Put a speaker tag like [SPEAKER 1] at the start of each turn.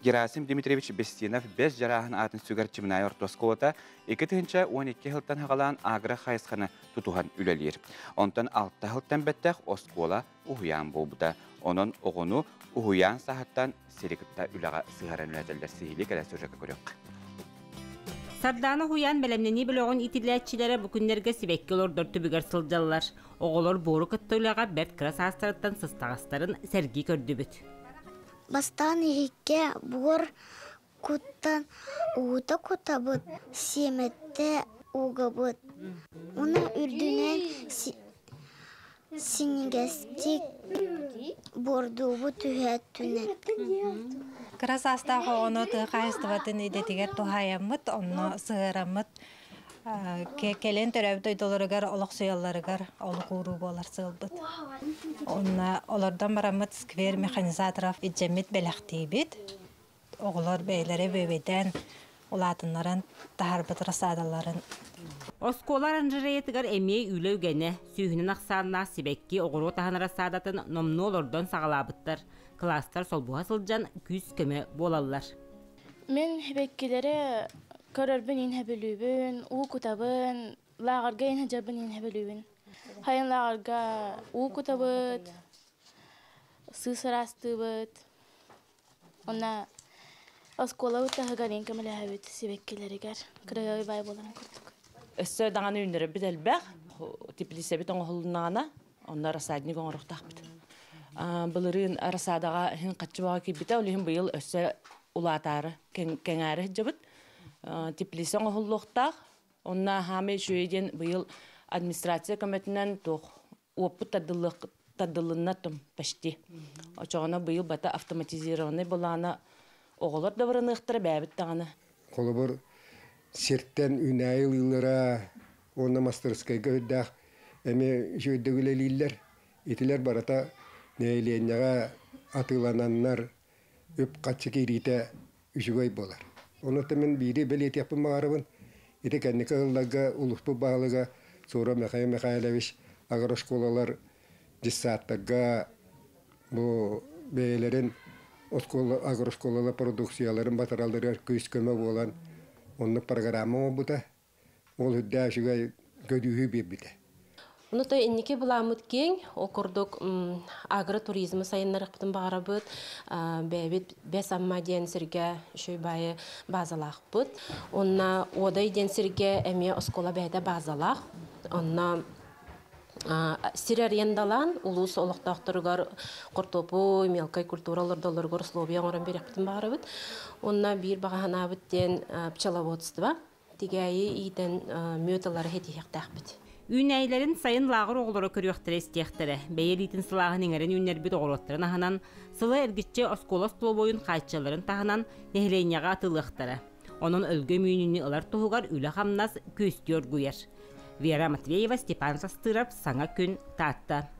[SPEAKER 1] Герасим Дмитриевич Бестинов Бэс Дьарааһын аатын сүгэр Чымнаай орто оскуолата 2012 сылтан саҕалаан агро хайысханы тутуһан үлэлиир. Онтон 6 сылтан бэттэх оскуола уһуйаан буолбута. Онон оҕону уһуйаан саһыттан сири кытта үлэҕэ сыһаран үлэтэллэр сиһилии кэлэ сюжекка көрүөххэ.
[SPEAKER 2] Сардаана уһуйаан бэлэмнэнии бөлөҕүн иитиллээччилэрэ бу күннэргэ сибэкки олордор түбүгэр сылдьаллар. Оҕолор буору кытта үлэҕэ бэрт кыра саастарыттан сыстаҕастарын сэргии көрдүбүт.
[SPEAKER 3] Бастаан иһиккэ буор куттан уута кутабыт, сиэмэтэ угабыт. Уна үрдүнэн синньигэстик буордуубут түһээттүнэн.
[SPEAKER 4] Кыра саастаах оҕону тыа хаһаайыстыбатын идэтигэр туһаайаммыт, онно сыһыараммыт кэлин төрөөбүт дойдуларыгар олохсуйалларыгар олук ууруу буолар сыалбыт. Онно олордон бараммыт сквер механизаторов илдьэммит бэлэхтиибит. Оҕолор бэйэлэрэ бүөбэйдээн улаатыннаран таһаарбыт рассадаларын.
[SPEAKER 2] Оскуола оранжереятыгар эмиэ үлэ үгэнэ, сүүһүнэн ахсааннаах сибэкки оҕуруот аһын рассадатын номнуо олордон саҕалаабыттар. Кылаастар солбуһа сылдьан күүс-көмө буолаллар.
[SPEAKER 5] Мин сибэккилэри көрөрбүн иһин сөбүлүүбүн, уу кутабын, лааҕырга иһин сылдьарбын иһин сөбүлүүбүн. Хайын лааҕырга уу кутабыт, сыыс ыраастыыбыт, уонна оскуолабыт таһыгар иһин көмөлөһөбүт сибэккилэригэр, кырыһыабай баай буоларын курдук.
[SPEAKER 6] Өссө даҕаны үүннэрэрбит элбэх, теплицэбит оҥоһулуннаҕына, онно рассадник оҥоруохтаахпыт. Былырыын рассадаҕа иһин хаччы бөҕө киирбитэ, ол иһин быйыл өссө улаатаары, кэҥээри сылдьабыт. Теплица оҥоһуллуохтаах. Онно хаамай үчүгэй диэн быйыл администрация көмөтүнэн туох уоппут тардыллынна почти. Очоҕуна быйыл бата автоматизированный былаана оҕолор да бараныахтара бээбит даҕаны.
[SPEAKER 7] Холобур, сиртэн үүнээйи ылыылара уонна мастарыскайга үрдээх эмиэ үчүгэйдик үлэлииллэр. Итилэр барыта нэһилиэнньэҕэ атыылананнар үп-харчы киириитэ үчүгэй буолар. Онуоха мин биири бэлиэтиэхпин баҕарабын. Ити кэнники сылларга улууспут баһылыга Сура Михаил Михайлович агрошколалар детсадтарга бу бэйэлэрин оскуола агрошколалар продукцияларын батаралларыгар күүс-көмө буолан оннук программа оҥорбута. Ол үрдээх үчүгэй көдьүүһү биэрбитэ.
[SPEAKER 8] Ону то инники былааммыт киэҥ, ол курдук агротуризмы сайыннарыахпытын баҕарабыт. Бэйэбит Бэс Амма диэн сиргэ үчүгэй баайы базалаахпыт. Онно Уодай диэн сиргэ эмиэ оскуола бэйэтэ базалаах. Онно сир арендалаан улуус олохтоохторугар хортуоппуй, мелкай культура олордоллоругар условия оҥорон биэриэхпитин баҕарабыт. Онно биир баҕа санаабыт диэн пчеловодство. Тигээйи иитэн мүөт ылары ситиһиэхтээхпит.
[SPEAKER 2] Үүнээйилэрин сайын лааҕыр оҕолоро көрүөхтэрэ-истиэхтэрэ. Бэйэ илиитин сылааһын иҥэрэн үүннэрбит оҕуруоттарын аһынан, сылы эргиччи оскуола остолобуойун хааччыларын таһынан нэһилиэнньэҕэ атыылыахтара. Онон өлгөм үүнүүнү ылар туһугар үлэ-хамнас күөстүү оргуйар. Вера Матвеева, Степан Састыров, Саҥа күн, Таатта.